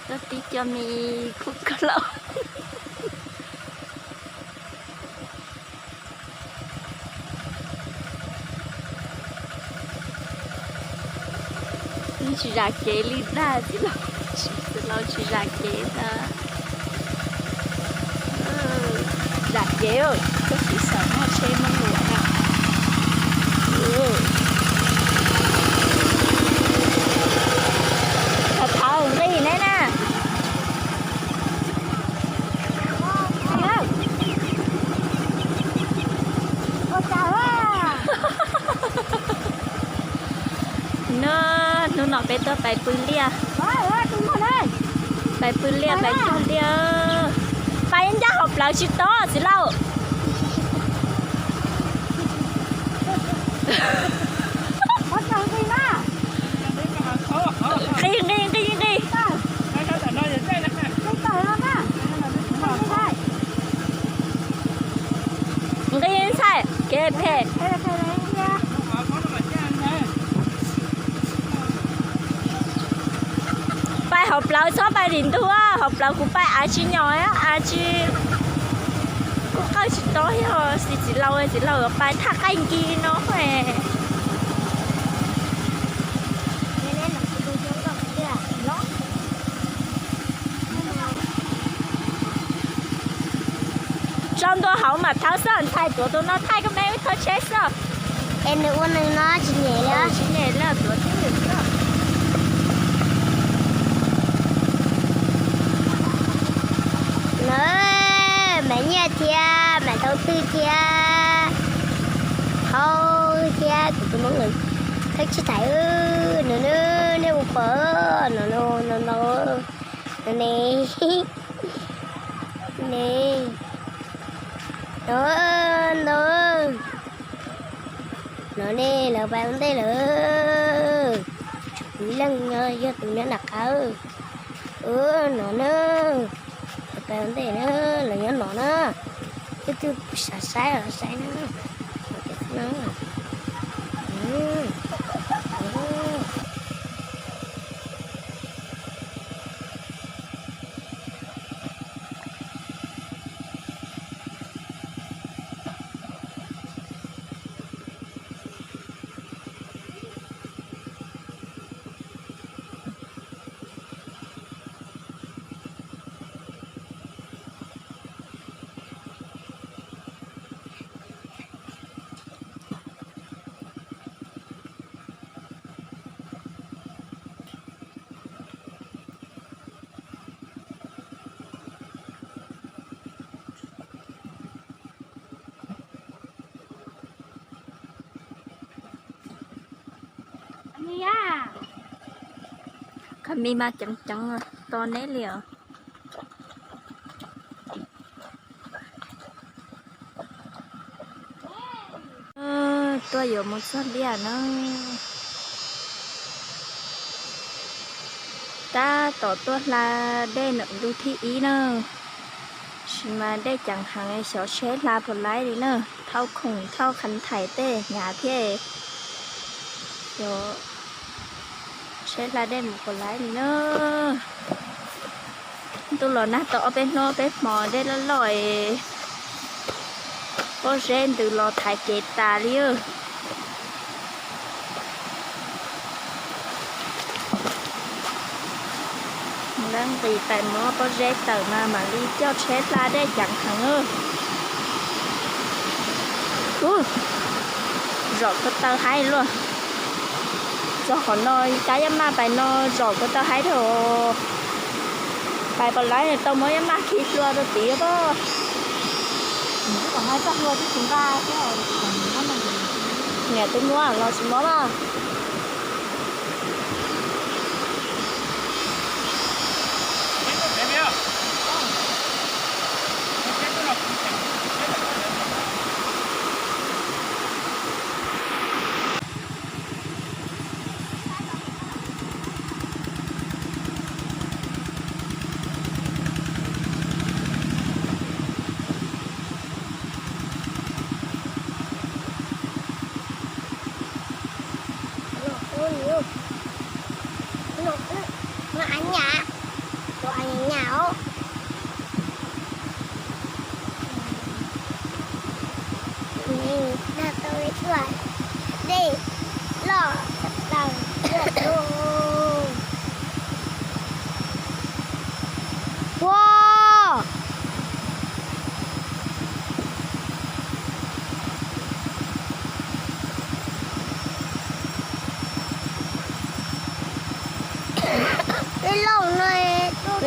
Tuaj tib co me khub koj laus. Tsis zam kev li dag, txiv laus tsis zam kev ntag. Zam kev, koj tsis xav noj tsheb muab luam na. Thaum nqis neb na. No, hnub no peb tuaj pais pw liaj. Pais pw liaj, pais cog liaj. Pais ncaj hauv plawv tsis tau txiv laus. Nqis, nqis, nqis, nqis. Nqis ntxhais, kev phem. Pais hauv plawv txhob pais lim ntug, hauv plawv kuv pais av tsis nyom, av tsis, kuv qawj tsis tob, yog xis txiv laus, txiv laus pais thaj qaij nkig no. Tso ntua hauv mas thawb xwb, ntxhais tuav tus no thaij koj me wb thawb tsheb xwb. Es nws ua nws no tsis nyem li, tsis nyem li, tuav tib lwm xwb. Mam nyiaj thiab mam tau twg thiab, hau thiab kuv tus hmoob thawb tsis thaiv. No, nej ua pom no, no, no, no ne, ne, no, no, no ne, lawv pais ua ntej lawm. Tshuav kuv ib leeg yog tus nyob nram qab. No na, lawv pais ua ntej na, lawv nyob no na. Twb twb saib saib los saib na. Khas mis mas ceev ceev tos neb li os. Tuaj yuav mus txog liaj na. Tab tom tuaj hla dej ntawm ntug thib ib na. Sis mas dej ceev heev xyov tsheb hla puas laib li na. Thauj khoom thauj khav thais tej hnyav thiab. Xyov tsheb hla dej mus puas laib li na. Ntuj los nag tau ob peb hnub peb hmo dej loj loj es pob zeb ntws los thaiv kev tas li. Lab nqis pais muab pob zeb tawm mas mam li coj tsheb hla dej ceev heev. Ub, zom ko taw haib luaj. Txog qhov no cab yaj maj pais no zom ko taw haib dhau. Pais puas laib tau muab yaj maj khi hlua rau tid pob. Niam twb muab los tsis muab mas. Tus av nyam, tus av nyam os. Dag tau li tuaj dej loj tshaj plaws tuaj. Ua, ib lauj no,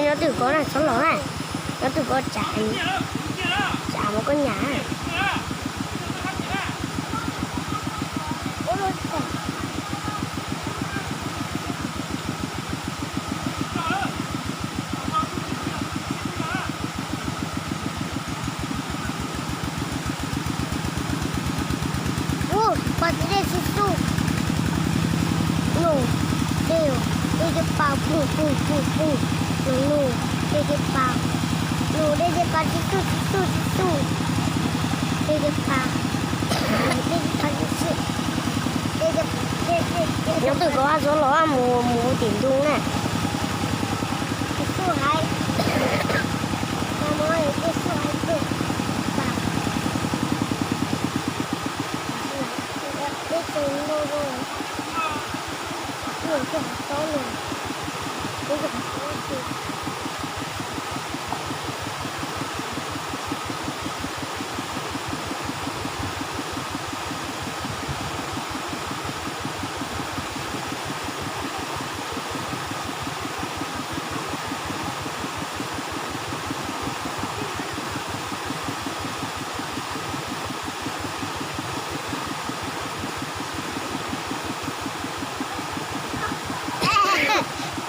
nyob twg ko na, txhob los na, nyob twg ko tsa, tsa mus koj nyam. Ua, pom dej xub xub. Nus, dej, dej cov pas pug pug pug pug. Nus, nus, dej cov pas. Nus, dej cov pas tib tug tib tug tib tug. Dej cov pas, dej cov pas tib tug. Nyob twg ko txhob los mus mus tim ntug na. Tim txuj haiv, tim txuj haiv, tim txuj haiv.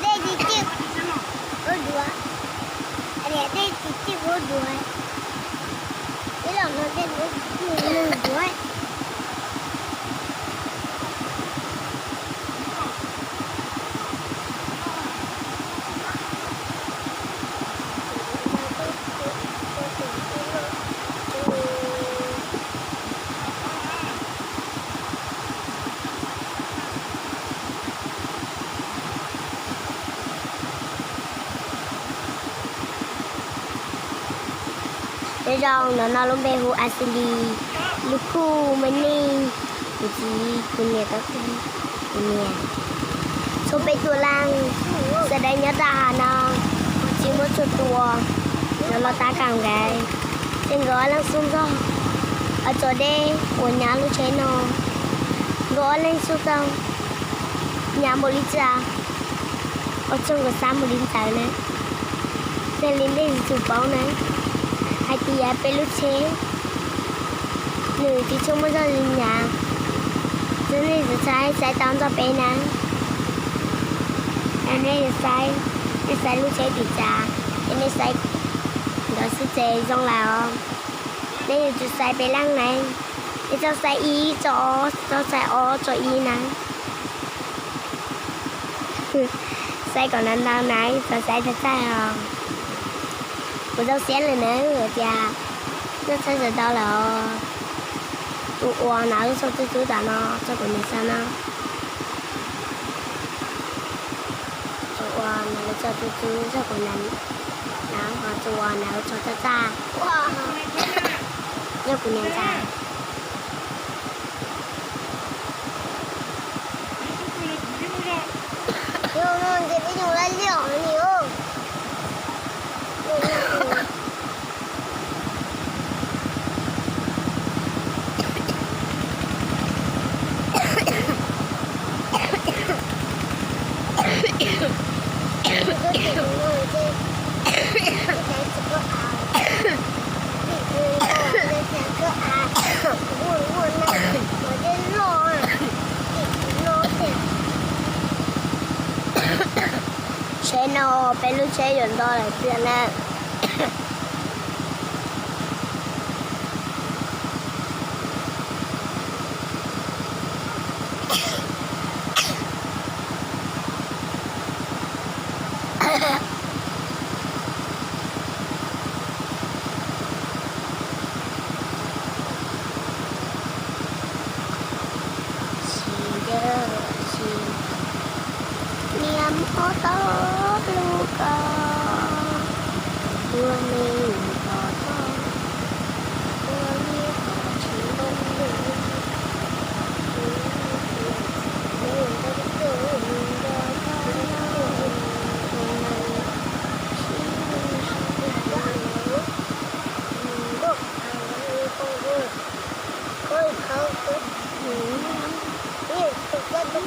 Dej tsis txij ua duav, dej tsis txij ua duav, ib los no dej mus nug duav. Peb zos no no lub npe hu As Lis, lub khuj me neej, kuv txiv kuv niam tau, kuv niam, txhua peb tug leej, sawv daws nyob tag hav no, tsis muaj tshuaj tua, los los tab kam nkaus, ces nkawd ob leeg xub ntxog, tso dej uas nyob lub tsheb no, nkawd ob leeg xub tau, nyav npaum li ntawd, ua txuj nkawd xab npaum li ntawd na. Yog li nej yuav tsum paub na, hais tias peb lub tsheb nws tsis tshua muaj zog li nyav, ces nej yuav saib saib tau ntxog peb na. Nej yuav saib, nej saib lub tsheb tim tsav, es nej saib ntawd xwb ces zoo lawm os. Nej yuav tsum saib peb leej na, nej txhob saib ib tso ob, txhob saib ob tso ib na. Saib kom ntau ntau na, txhob saib tag tag os. Kuv zoo siab lawm na, tias nej txhawb tau lawm os. Tus uas hnav lub tsho txub txub tom no, txog kuv niam txog no. Tus uas hnav lub tsho txub txub txog kuv niam, hnav ho tus uas hnav lub tsho txaj txaj, yog kuv niam ntxawm. Tsheb no peb lub tsheb yuav nto lawm tiag na. Sis, sis, niam hmo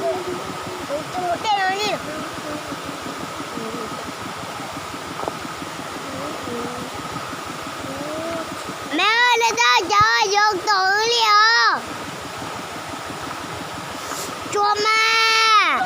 Kuv tus mus tej no li. Me ơi, nej tab cov yuav tom wb li os. Tsuag mas.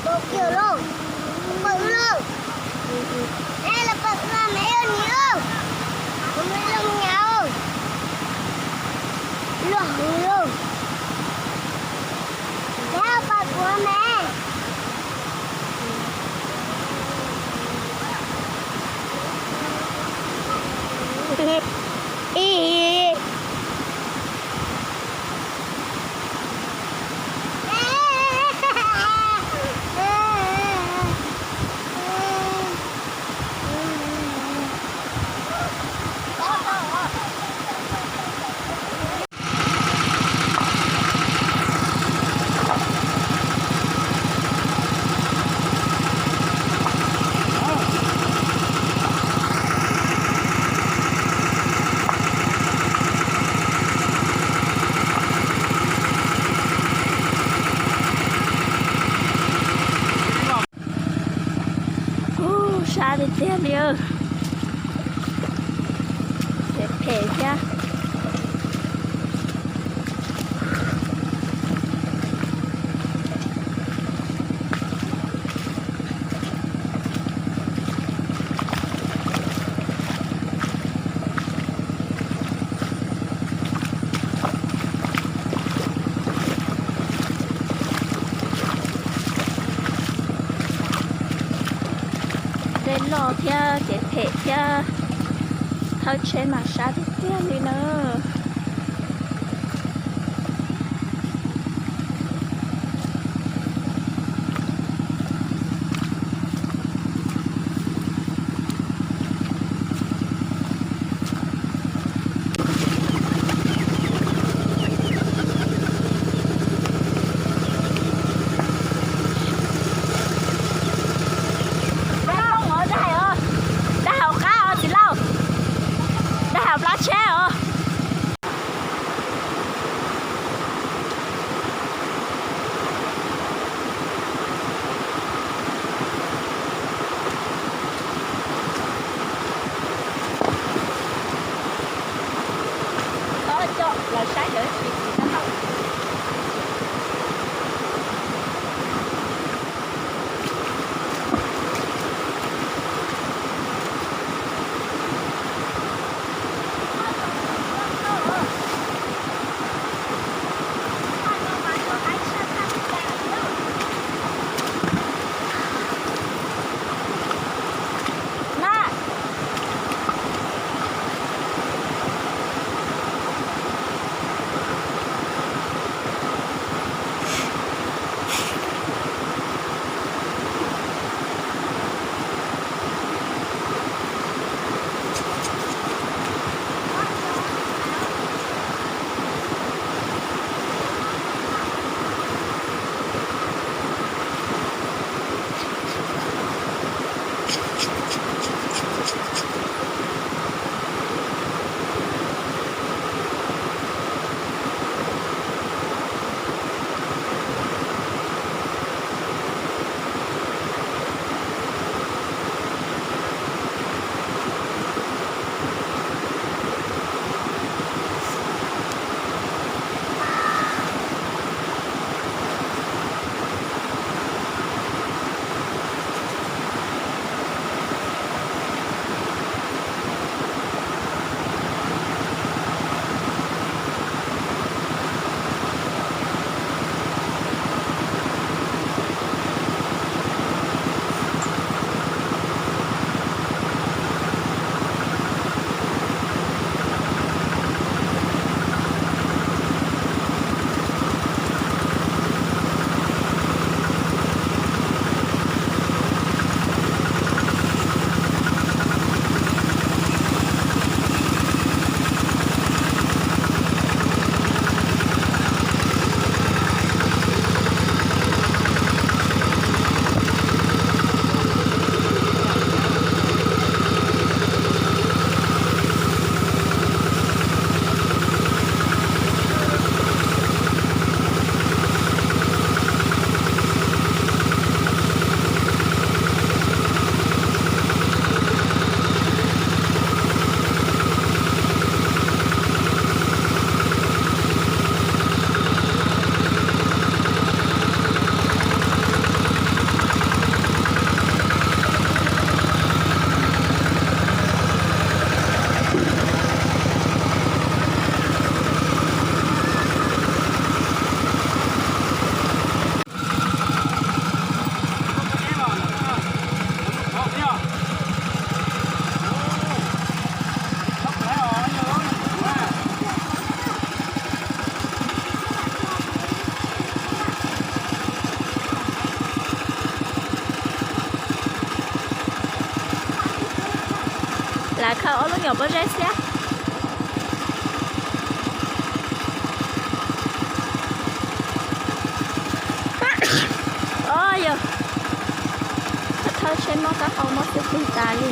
Tus kiag lauj, pawm lauj. Es los pawm los me ib ni lauj. Kuv me zoo nyav luaj hwv lauj. Ces pawm kuv me. Ib Ub, sab tiag tiag li. Phem phem thiab. Dej loj thiab ces phem thiab, thawb tsheb mas sab tiag tiag li na. Dag hauv qab os txiv lauj, dag hauv plab tsheb os. Nyuam pob zeb xiab. O yog, thawj thawj tsheb mob taub hau mob xwb pwg tas li.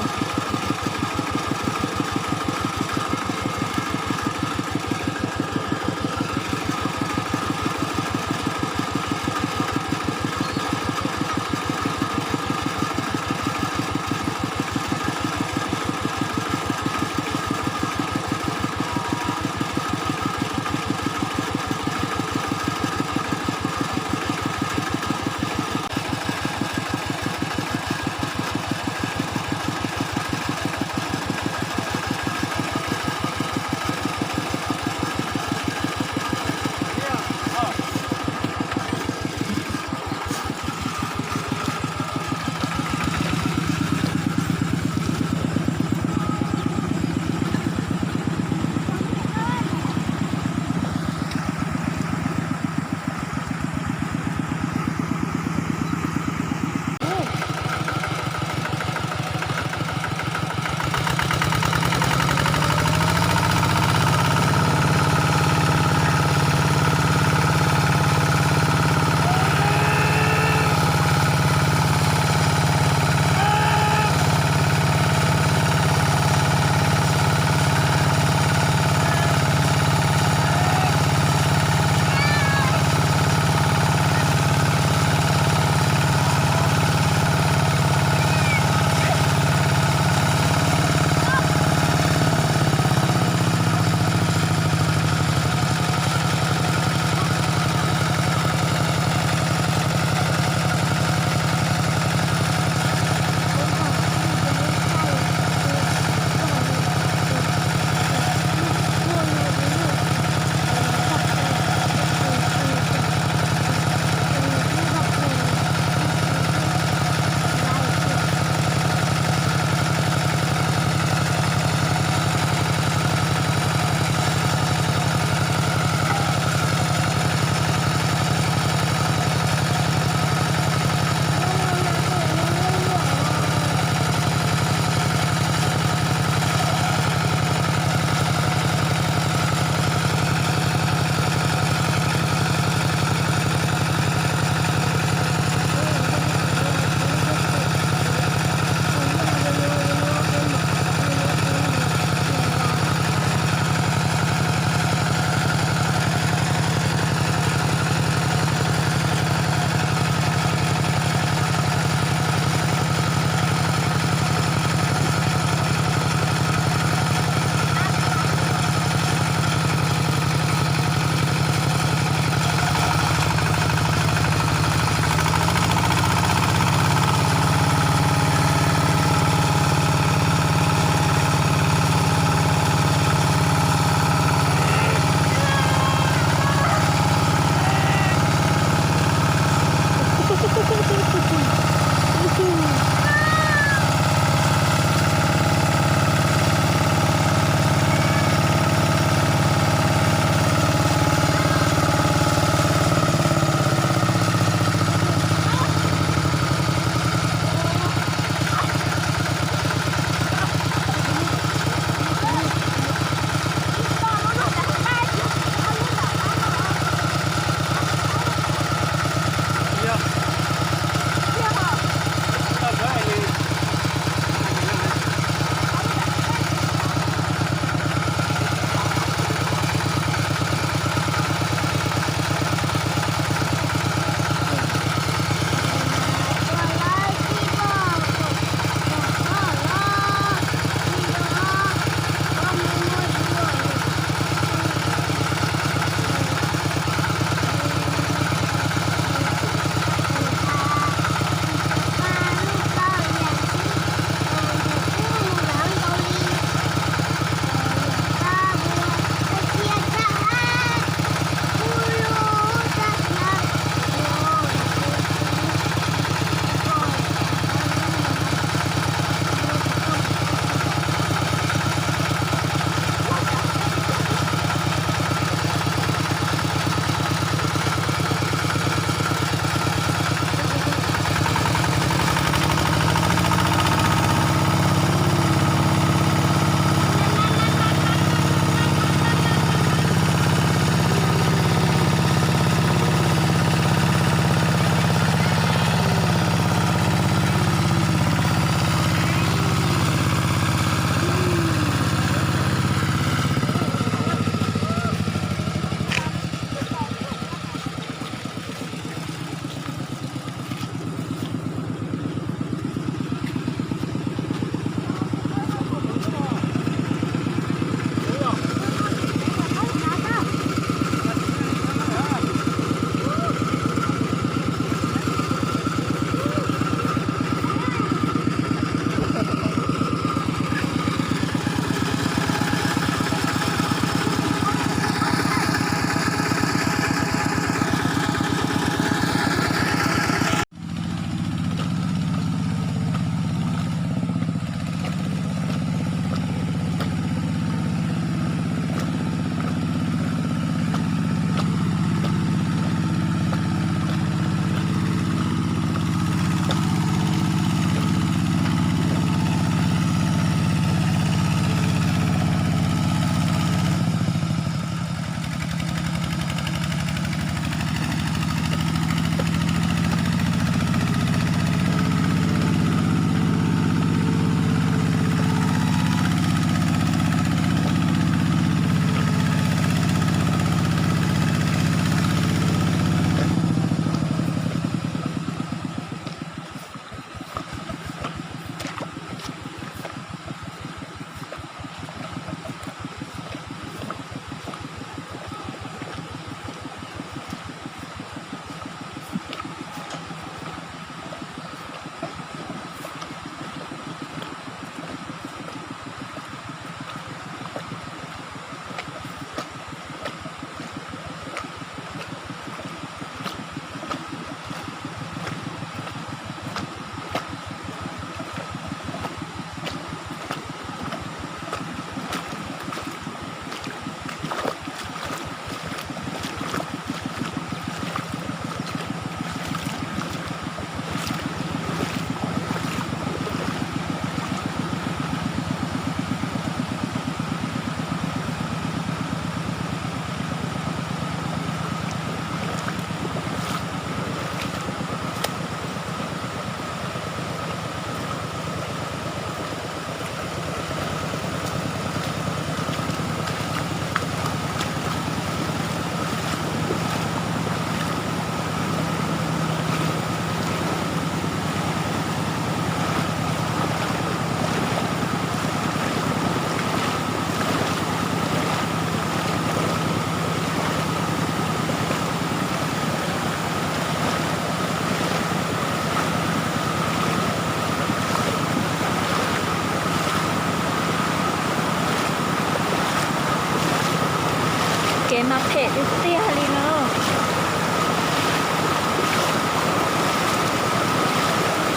Tiag tiag li no.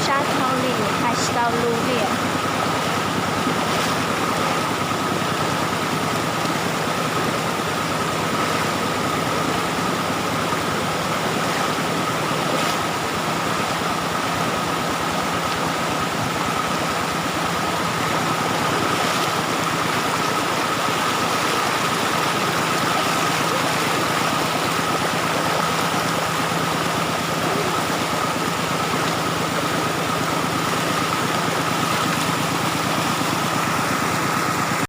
Sab dhau li, hais tsis tau lus li.